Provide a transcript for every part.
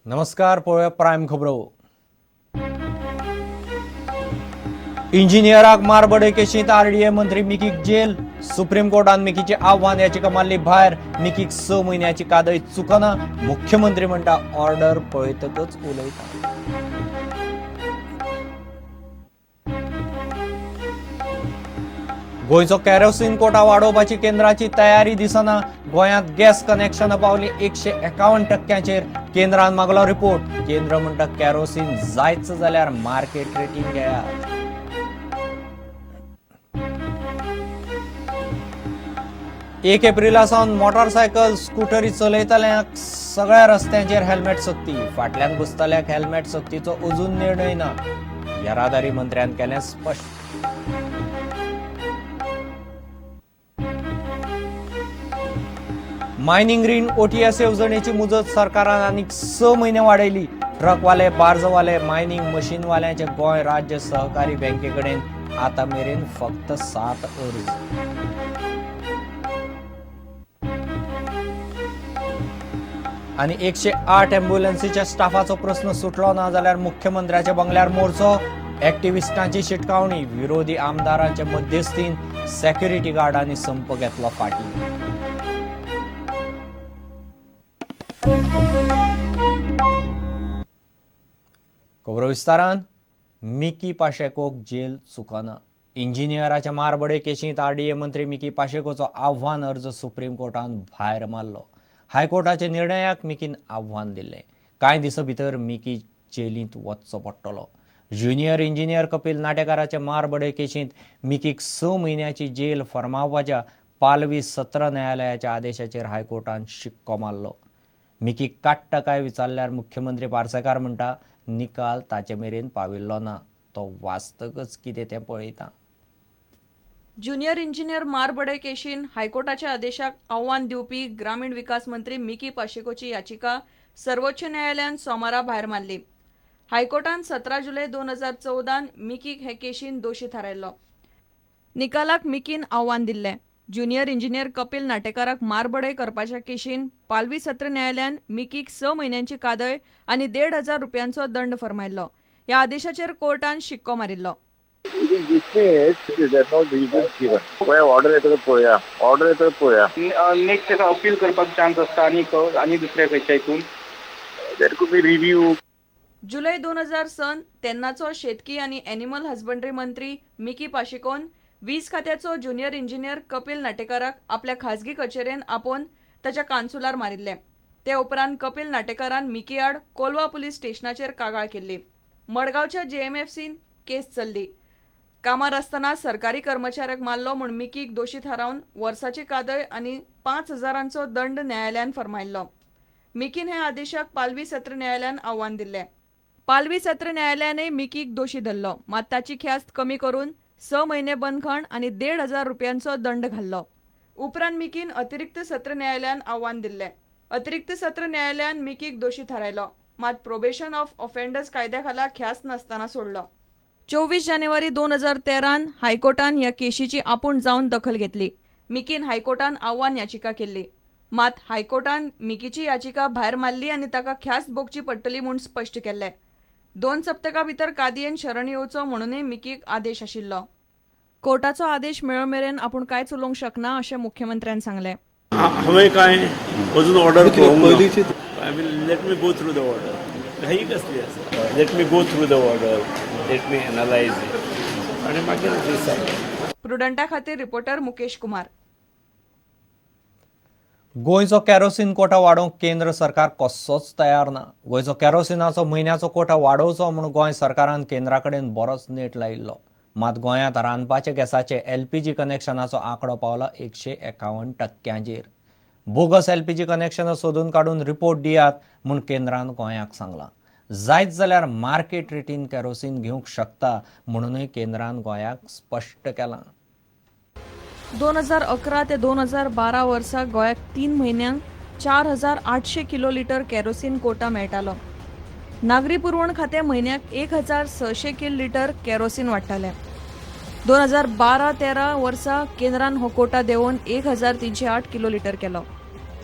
नमस्कार, पळोवया प्रायम खबरो. इंजिनियराक मारबडय केशींत आरडीए मंत्री मिकीक जेल. सुप्रीम कोर्टान मिकीचे आव्हान याचिका मारली भायर. मिकीक 6 म्हयन्याची कादय चुकना. मुख्यमंत्री म्हणटा ऑर्डर पळयतकच उलयता. गोंयचो कॅरोसीन कोटा वाडोवपाची केंद्राची तयारी दिसना. गोंयांत गॅस कनेक्शनां पावली 151 टक्क्यांचेर. केंद्रान मागलो रिपोर्ट. केंद्र म्हणटा कॅरोसीन जायच जाल्यार मार्केट रेटीन घेयात. 1 एप्रिला सावन मोटारसायकल, स्कुटरी चलयतल्यांक सगळ्या रस्त्यांचेर हेल्मेट सक्ती. फाटल्यान बसतल्याक हेल्मेट सक्तीचो अजून निर्णय ना. येरादारी मंत्र्यान केलें स्पश्ट. मायनिंग रीण ओटीएस येवजणेची मुजत सरकारान आनीक 6 म्हयने वाडयली. ट्रकवाले, बार्जवाले, मायनिंग मशीनवाल्यांचे गोंय राज्य सहकारी बँकेकडेन आतां मेरेन फक्त 7 अर्ज. आनी 108 ॲम्ब्युलन्सीच्या स्टाफाचो प्रस्न सुटलो ना जाल्यार मुख्यमंत्र्याच्या बंगल्यार मोर्चो. ॲक्टिव्हिस्टांची शिटकावणी. विरोधी आमदारांच्या मध्यस्थीन सेक्युरिटी गार्डांनी संप घेतलो फाटीं. खबरो विस्तारान. मिकी पाशेकोक जेल चुकना. इंजिनियराच्या मारबडय केशींत आरडीए मंत्री मिकी पाशेकोचो आव्हान अर्ज सुप्रीम कोर्टान भायर मारलो. हायकोर्टाच्या निर्णयाक मिकीन आव्हान दिल्लें. कांय दिसां भितर मिकी जेलींत वचचो पडटलो. ज्युनियर इंजिनियर कपील नाटेकाराच्या मारबडय केशींत मिकीक 6 म्हयन्याची जेल फर्मावपाच्या पालवी सत्र न्यायालयाच्या आदेशाचेर हायकोर्टान शिक्को मारलो. मिकीक काडटा काय विचारल्यार मुख्यमंत्री पार्सेकार म्हणटा, निकाल ताचे मेरेन पाविल्लो ना, तो वाचतकच कितें तें पळयता. ज्युनियर इंजिनियर मारबडय केशीन हायकोर्टाच्या आदेशाक आव्हान दिवपी ग्रामीण विकास मंत्री मिकी पाशेकोची याचिका सर्वोच्च न्यायालयान सोमारा भायर मारली. हायकोर्टान 17 जुलय 2014 मिकीक हे केशीन दोशी थारायल्लो. निकालाक मिकीन आव्हान दिल्लें. ज्युनियर इंजिनियर कपील नाटेकाराक मारबडय करपाच्या केशीन पालवी सत्र न्यायालयान मिकीक 6 म्हयन्यांची कादय आनी 1500 रुपयांचो दंड फर्मायल्लो. ह्या आदेशाचेर कोर्टान शिक्को मारिल्लो. It is dismissed, there are no reasons given. पळया, ऑर्डर येतकच पळोवया, ऑर्डर येतकच पळोवया. नेक्स्ट ताका अपील करपाक चान्स आसता आनी आनी दुसऱ्या खंयच्या हितून? There could be review. जुलय 2000 सन तेन्नाचो शेतकी आनी एनिमल हजबंड्री मंत्री मिकी पाशिकोन वीज खात्याचो ज्युनियर इंजिनियर कपील नाटेकाराक आपल्या खाजगी कचेरेन आपोवन ताच्या कानसुलार मारिल्ले. ते उपरांत कपील नाटेकारान मिकी आड कोलवा पुलीस स्टेशनाचेर कागाळ केल्ली. मडगांवच्या जेएमएफसीन केस चल्ली. कामार आसतना सरकारी कर्मचाऱ्याक मारलो म्हूण मिकीक दोशी थारावन वर्साची कादय आनी 5000ांचो दंड न्यायालयान फर्मायल्लो. मिकीन ह्या आदेशाक पालवी सत्र न्यायालयान आव्हान दिल्लें. पालवी सत्र न्यायालयानय मिकीक दोशी धरलो, मात ताची ख्यास्त कमी करून 6 म्हयने बंदखण आनी 1500 रुपयांचो दंड घाल्लो. उपरांत मिकीन अतिरिक्त सत्र न्यायालयान आव्हान दिल्लें. अतिरिक्त सत्र न्यायालयान मिकीक दोशी थारायलो, मात प्रोबेशन ऑफ ऑफेंडर्स कायद्या खाला ख्यास्त नासतना सोडलो. 24 जानेवारी 2013न हायकोर्टान ह्या केशीची आपूण जावन दखल घेतली. मिकीन हायकोर्टान आव्हान याचिका केल्ली, मात हायकोर्टान मिकीची याचिका भायर मारली आनी ताका ख्यास्त भोगची पडटली म्हूण स्पश्ट केल्लें. 2 सप्तकां भितर कादयेन शरण येवचो म्हणूनय मिकीक आदेश आशिल्लो. कोर्टाचो आदेश मेळो मेरेन आपूण कांयच उलोवंक शकना अशें मुख्यमंत्र्यान सांगलें. हांवें कांय अजून ऑर्डर पळोवंक. पयलींची. I will let me go through the order. घाई कसली आसा? Let me go through the order, let me analyze it आनी मागीर डिसायड. प्रुडंटा खातीर रिपोर्टर मुकेश कुमार. गोंयचो कॅरोसीन कोटा वाडोवंक केंद्र सरकार कसोच तयार ना. गोंयचो कॅरोसिनाचो म्हयन्याचो कोटा वाडोवचो म्हूण गोंय सरकारान केंद्रा कडेन बरोच नेट लायिल्लो. मात गोंयांत रांदपाच्या गॅसाचे एलपीजी कनेक्शनाचो आंकडो पावला 151 टक्क्यांचेर. बोगस एलपीजी कनेक्शनां सोदून काडून रिपोर्ट दियात म्हूण केंद्रान गोंयाक सांगलां. जायत जाल्यार मार्केट रेटीन कॅरोसीन घेवंक शकता म्हणूनय केंद्रान गोंयाक स्पश्ट केलां. 2011 ते 2012 वर्सा गोंयाक 3 म्हयन्यांक 4800 किलो लिटर केरोसीन कोटा मेळटालो. नागरी पुरवण खातें म्हयन्याक 1600 किलो लिटर केरोसीन वाडटालें. 2012-13 वर्सा केंद्रान हो कोटा देंवोवन 1308 किलो लिटर केलो.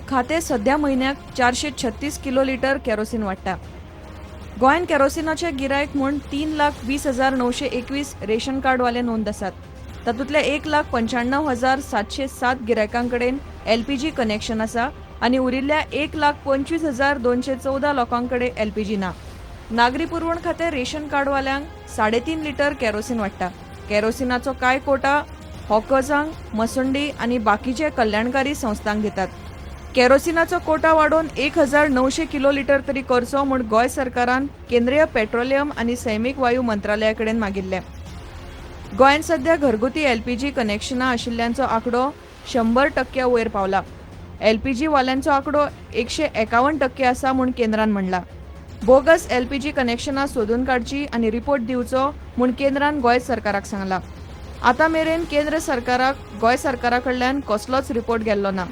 खातें सध्या म्हयन्याक 436 किलो लिटर केरोसीन वाडटा. गोंयांत केरोसिनाचे गिरायक म्हूण 3,20,921 रेशन कार्डवाले नोंद आसात. तातूंतले 1,95,707 गिरायकां कडेन एलपीजी कनेक्शन आसा आनी उरिल्ल्या 1,25,214 लोकां कडेन एलपीजी ना. नागरी पुरवण खातें रेशन कार्डवाल्यांक 3.5 लिटर केरोसीन वाडटा. केरोसिनाचो कांय कोटा हॉकर्सांक, मसंडी आनी बाकीचे कल्याणकारी संस्थांक दितात. केरोसिनाचो कोटा वाडोवन 1900 किलो लिटर तरी करचो म्हूण गोंय सरकारान केंद्रीय पेट्रोलियम आनी सैमीक वायू मंत्रालया कडेन मागिल्लें. गोंयांत सध्या घरगुती एलपीजी कनेक्शनां आशिल्ल्यांचो आंकडो 100% वयर पावला. एलपीजी वाल्यांचो आंकडो 151% आसा म्हूण केंद्रान म्हणलां. बोगस एलपीजी कनेक्शनां सोदून काडची आनी रिपोर्ट दिवचो म्हूण केंद्रान गोंय सरकाराक सांगलां. आतां मेरेन केंद्र सरकाराक गोंय सरकारा कडल्यान कसलोच रिपोर्ट गेल्लो ना.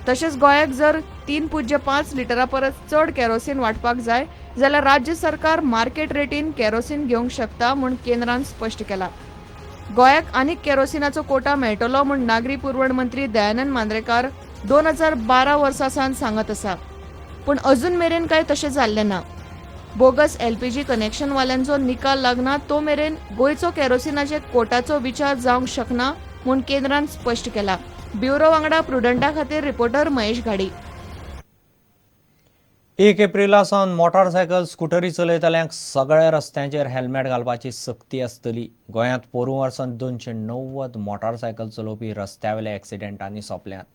तशेंच गोंयाक जर 3.05 लिटरा परस चड केरोसीन वांटपाक जाय जाल्यार राज्य सरकार मार्केट रेटीन केरोसीन घेवंक शकता म्हूण केंद्रान स्पश्ट केलां. गोंयाक आनीक केरोसिनाचो कोटा मेळटलो म्हूण नागरी पुरवण मंत्री दयानंद मांद्रेकार 2012 वर्सा सावन सांगत आसा, पूण अजून मेरेन काय तशें जाल्लें ना. बोगस एलपीजी कनेक्शनवाल्यांचो निकाल लागना तो मेरेन गोंयचो केरोसिनाचे कोटाचो विचार जावंक शकना म्हूण केंद्रान स्पश्ट केला. ब्युरो वांगडा प्रुडंटा खातीर रिपोर्टर महेश घाडी. 1 एप्रिला सावन मोटारसायकल, स्कुटरी चलयतल्यांक सगळ्या रस्त्यांचेर हेल्मेट घालपाची सक्ती आसतली. गोंयांत पोरूं वर्सांत 290 मोटारसायकल चलोवपी रस्त्यावेल्या एक्सिडेंटांनी सोंपल्यात.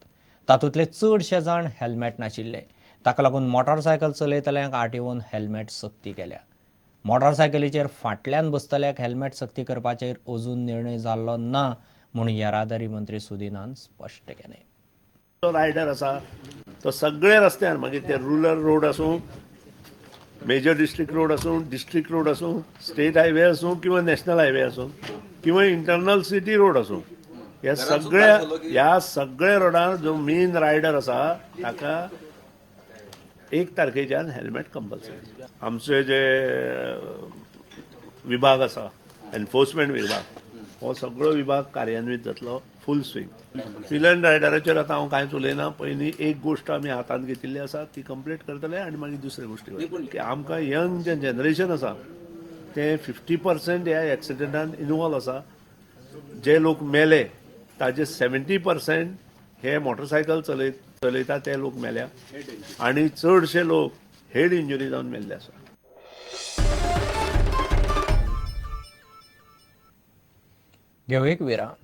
तातूंतले चडशे जाण हेल्मेट नाशिल्ले. ताका लागून मोटारसायकल चलयतल्यांक आरटीओन हेल्मेट सक्ती केल्या. मोटारसायकलीचेर फाटल्यान बसतल्याक हेल्मेट सक्ती करपाचेर अजून निर्णय जाल्लो ना म्हूण येरादारी मंत्री सुदिनान स्पश्ट केलें. जो रायडर आसा तो सगळे रस्त्यार, मागीर ते रुरल रोड आसूं, मेजर डिस्ट्रिक्ट रोड आसूं, डिस्ट्रिक्ट रोड आसूं, स्टेट हायवे आसूं किंवा नॅशनल हायवे आसूं किंवा इंटरनल सिटी रोड आसूं, ह्या सगळ्या रोडार जो मेन रायडर आसा ताका 1 तारखेच्यान हेल्मेट कंपल्सरी. आमचे जे विभाग आसा, एनफोर्समेंट विभाग, हो सगळो विभाग कार्यान्वीत जातलो फूल स्विंग. पिलियन रायडराचेर आतां हांव कांयच उलयना. पयलीं एक गोश्ट आमी हातांत घेतिल्ली आसा, ती कंप्लीट करतले आनी मागीर दुसरे गोश्टी की आमकां यंग जें जनरेशन आसा तें 50% ह्या एक्सिडेंटान इनवॉल्व आसा. जे लोक मेले ताजे 70% हे मोटरसायकल चलयता ते लोक मेल्या आनी चडशे लोक हेड इंजुरी जावन मेल्ले आसा. घेवं एक विराम.